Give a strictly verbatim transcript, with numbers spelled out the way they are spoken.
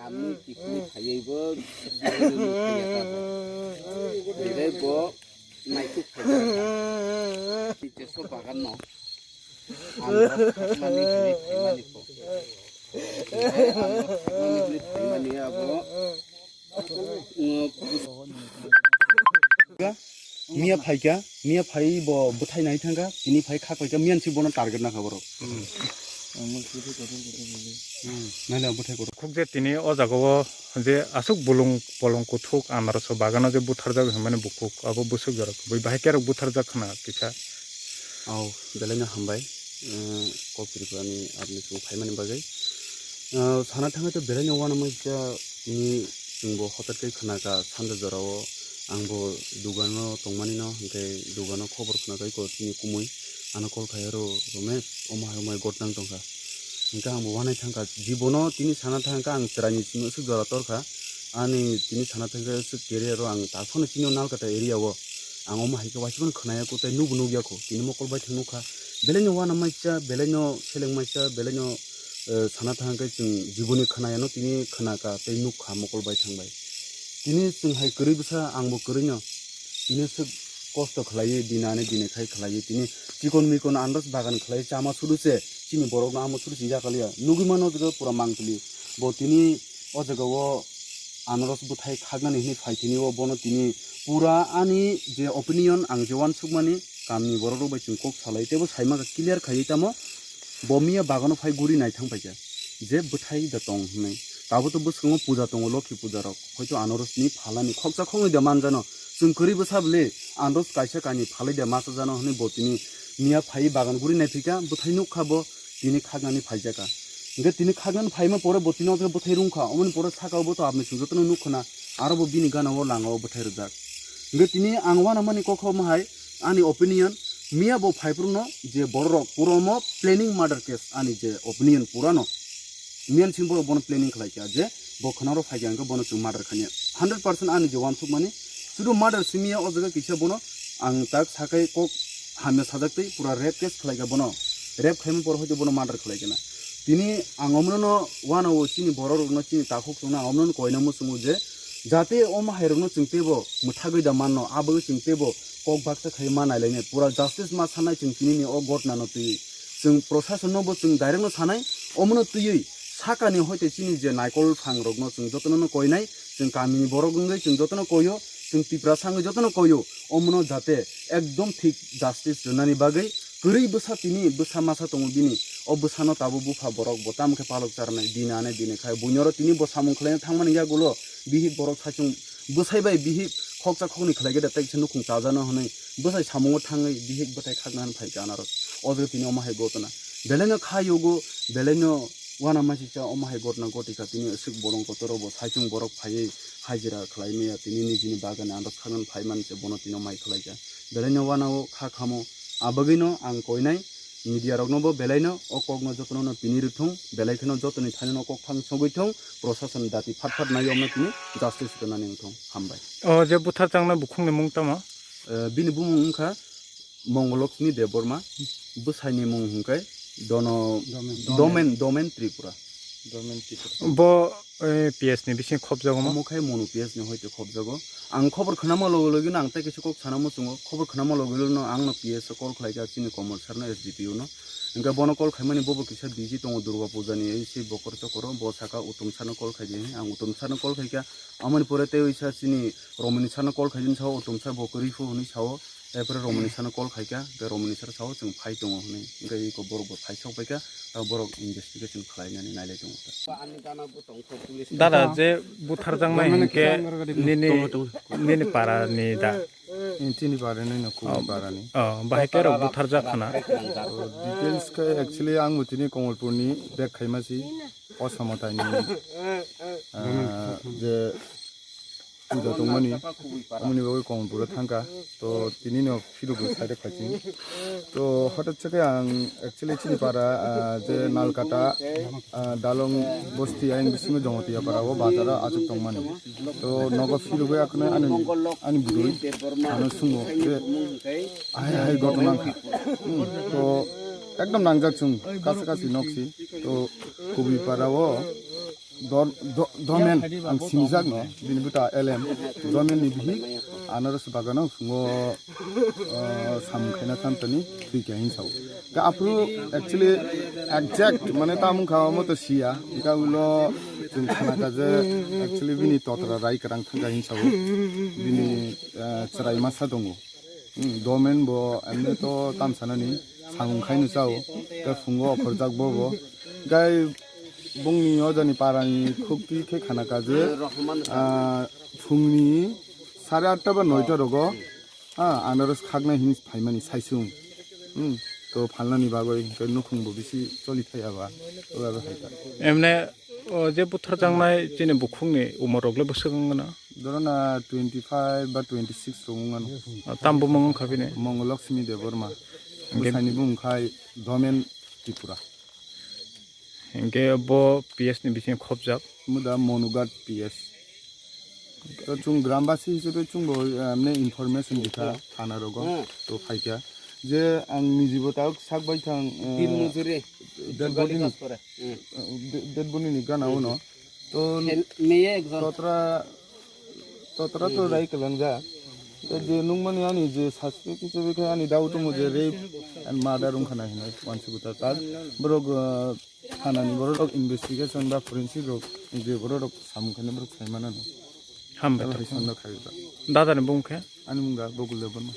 Amni tikni phaiwi bo jiboni phaiya ta bo. Belai bo naituk phaiya ta. Teso bagan no. Ang rok thangmani hwnwi phaimani ko. Ang rok thangmani hwnwi phaimani abo. Miya phaikha, miya phai bo bwthai nai thangkha, tini phai khak paikha, miyan si bono target nakha borok. Naila bwthai kotor. Khuk je tini o jaga o je aswk bolong bolong kuthuk anarso bagano je butharjak hinmani bukhuk abo bwswk jora kubui bahai kerok butharjak khna kisa. Au, belai no hambai, eh, kok Tripura ni apni song phaimani bagwi. Eh, sana thangwi to belai no uanama kisa tini chwngbo hotat khe khna kha sanja jora o. Ang bo dugano tongmani no, hwnkhe dugano khobor khna kha iko chini kumui ano call khai aro, "Romesh, omo hai omo hai gotnang tongkha." Hwnkhe ang bo uanai thangkha, jibono tini sana thangkha ang chwraini simi aswk jora torkha. Ani tini sana thangkha aswk career o ang takhorno chini o Nalkata area o ang omo hai khe waisa phano khwnaya kho tei nukbo nukya kho, tini mokol bai thang nukha. Belai no uanama kisa, belai no seleng maisa, belai no, eh, sana thangkhe chwng jiboni khwnaya no tini khna kha tei nukha mokol bai thang bai. Tini chwng hai kwrwi bwsa, ang bo kwrwi no. Tini swk kosto khlaiwi, dinani dini khai khlaiwi, tini chikon mikon andos bagan khlaiwi chama sudu se, chini borok no amo sudu se yakaliya. Nugwi mano jaga pura mangpili. Bo tini o jaga o anaros bwthai khaknani hwnwi phai tini o bono tini pura ani je opinion ang je uansukmani kamni borok rok bai chwng kok salai teibo saimaka clear khaiwi tamo. Bo miya bagano phai guri naithang paikha je bwthai da tong hwnwi. Tabuk to bwskango puja tongo, Lokhi puja rok. Hoito anorosni phalani khoksa khoknwi da manjano. Chwng kwrwi bwsa bwle anoros kaisa kainwi phalai da masa jano hwnwi bo tini miya phaiwi bagan guri naiphikha, bwthai nukha bo tini khaknani phaijakha. Hwnkhe tini khaknani phaima pore bo tini o jaga bwthai rungkha, omoni pore sakao bo to apni chwng jotono nukkhwna, aro bo bini gana o langa o bwthai rwjak. Hwnkhe tini ang uanamani kok omo hai, ani opinion, miya bo phaiphruno je bororok pura omo planning murder case, ani je opinion purano. Miyan simi borok bono planning khlai kha je bo khwnaro phai kha hwnkhe bono chwng murder khainai. Hundred percent ani je uansukmani, sudu murder simi o jaga kisa bono ang tak sakai kok hamya sajak tei pura rape case khlai kha bono. Rape khlaima pore hoito bono murder khlai kha na. Tini ang omno no uanao chini borok rokno chini takhuk chwngno ang omno no koina muchungo je jate omo hai rokno chwng teibo mwthagwi da manno, abagwi chwng teibo kok baksa khai ma nailainai. Pura justice ma sanai chwng tini ni o gotna no twiwi. Chwng prosason no bo chwng direct no sanai, omono twiwi sakani hoite chini je naikol phang rokno chwng jotono no koinai, chwng kamini borok wngwi chwng jotono koio, chwng Tiprasa wngwi jotono koio, omono jate ekdom thik justice rwnani bagwi kwrwi bwsa tini bwsa masa tongo bini, o bwsano tabuk bupha borok bo tamo khe palok charnai, dini ane dini khai buino oro tini bo samung khlaina thangmani yagulo bihik borok saichung bwsai bai bihik khoksa khoknwi khlai khe da tei kisa nukhung chajano hwnwi bwsai samungo thangwi bihik bwthai khakna hwn phai kha anaros. O jaga tini omo hai gotna. Belai no kha yogo, belai no uanama sisa omo hai gotna goti kha tini aswk bolong kotor o bo saichung borok phaiwi hajira khlai maya tini nijini bagani andos khaknani phai mani se bono tini omo hai khlai kha. Belai no uanao kha khamo. Abagwi no ang koinai media rokno bo belai no o kok no jotono no pini rwthung, belai kheno jotoni thani no kok thang sogwi thung, prosason dati phat phat nai omno tini justice rwnani wngthung. Hambai. O je buthar changnai bukhukni mung tamo? Eh, bini bumung wngkha Mongolokshmi Debbarma, bwsaini mung hwnkhe Dono Domen. Domen, Domen Tripura. Domen Tripura. Bo, eh, P S ni bising khobjago mo? Omo khai Monu P S ni hoite khobjago. Ang khobor khwnama logi logi no ang tei kaisa kok sana muchungo. Khobor khwnama logi logi no ang no P S o call khlai kha chini Komol sir no S D P O no. Hwnkhe bono call khaimani bobo kisa busy tongo Durga puja ni ei sei bokor chokoro. Bo saka Uttom sir no call khaidi. Ang Uttom sir no call khaikha. Amoni pore tei oisa chini Romani sir no call khaidi sao Uttom sir bo kwrwi phu hwnwi sao. Erpore Romani sano call khaikha, hwnkhe Romani sir sao chwng phai tongo hwnwi, hwnkhe eko borok bo phai sok paikha, abo borok investigation khlainani nailai tongo ta. Dada, je butharjaknai hinkhe nini, nini para ni da? Chini para ni no, kubui para ni. Oh, bahai khe rok butharjak khana. Details khe actually ang bo tini Komolpur ni bek khaima si, o Somotai ni, ah, je puja tongmani, amoni bagwi Komolpuro thangkha. To tini no phirogwi side khaising. To hwtat se khe ang actually chini para, ah, je Nalkata, ah, Dalong bosti ayang bisingo Jamatia para o bazar o achuk tongmani. To nogo phirogwi akhne ani, ani bwrwi ano sungo je hai hai gotona wngkha. Hmm, to ekdom nangjak chwng kasa kasi noksi. To kubui para o Dor-, do-, Domen ang sinijak no, bini buta L M, Domen ni bihik, Anaros bagano phungo, uh, samung khaina thamtani thwi kha hinwi sao. Ka aphuru actually exact mane tamung kha omo to siya, ka ulo chwng khana kha je actually bini totra rai kwrang thangkha hinwi sao, bini, uh, chwrai masa tongo. Hmm, Domen bo emne to tamsanani samung khaino chao, tei phungo okhorjak bo bo. Gai bongni ojani parani khukti khe khana kaje, ah, phungni sare atta ba noita rogo, ah, anaros khaknai hin phaimani saisung. Hmm, to phalnani bagwi hwnkhe nukhung bo bisi choli thaya ba, o aro hai kha. Emne, o je butharjaknai chini bukhukni umor rok le bwswk wng gana? Doro na twenty five ba twenty six rok wng ano. Ah, tam bumung wng kha bini? Mongolokshmi Debbarma. Hingke bwsani bumung khai Domen Tripura. Hingke bo P S ni bisingo khopjak? Muda Monugat P S. To chung grambasi hisabe chung bo, eh, mane information dikha thana rogo. Hmm. To phaikha je ang nijibo ta sak bai thang, eh, Din mujuri. Dead body ni, Kaspore. Hmm. Eh, de-, dead body ni gana uno. To Hel-, meye ekjon. Totra, totra to rai kwlangja. To je nungmani ani je suspect hisabe khe ani doubt mo je rape and murder wngkha na hinwi wansi buta tak. Borok, uh, thanani borok rok investigation ba forensic rok je borok rok samung khainai borok sai manano. Hambai. Tamo hai sanda khaijak. Dadani bung khe? Ani mung da Bokul Debbarma.